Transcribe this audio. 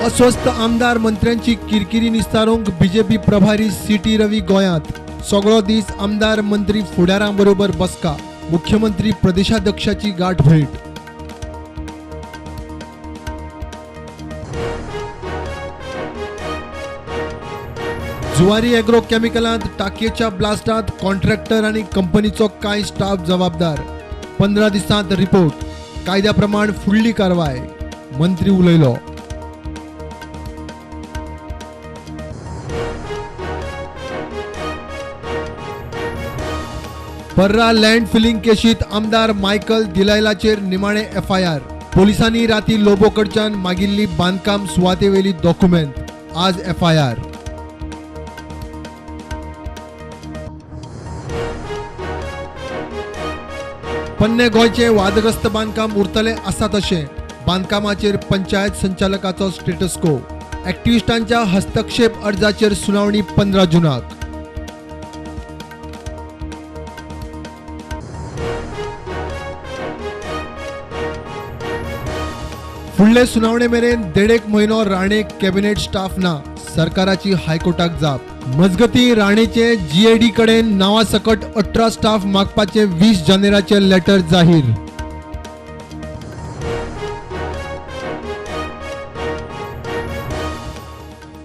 अस्वस्थ आमदार मंत्र्यांची किरकिरी निस्तारूंक बीजेपी प्रभारी सी.टी. रवी गोंयांत. सगळो दीस आमदार मंत्री फुडारां बरोबर बसका. मुख्यमंत्री प्रदेशाध्यक्षाची गाठ भेट. जुवारी एग्रो केमिकलांत टाकयेच्या ब्लास्टांत कॉन्ट्रॅक्टर आनी कंपनीचो कांय स्टाफ जबाबदार. 15 दिसांत रिपोर्ट. कायद्या प्रमाण फुडली कारवाय. मंत्री उलयलो. पर्रा लँड फिलिंग केशीत आमदार मायकल दिलायलाचेर निमाणे एफआयआर. पोलिसांनी राती लोबो कडच्यान मागिल्ली बांदकाम सुवातेवेली डॉक्युमेंट. आज एफआयआर. पन्ने गोंयचें वादग्रस्त बांदकाम उरतलें आसा तशें. बांदकामाचेर पंचायत संचालकाचो स्टेटस को. ॲक्टिव्हिस्टांच्या हस्तक्षेप अर्जाचेर सुनावणी 15 जूनाक. फुडले सुनावणे मेरेन 1.5 म्हयनो राणे कॅबिनेट स्टाफ ना. सरकाराची हायकोर्टाक जाप. मजगती राणेचे जीएडी कडेन नांवा सकट 18 स्टाफ मागपाचे 20 जानेराचे लेटर जाहीर.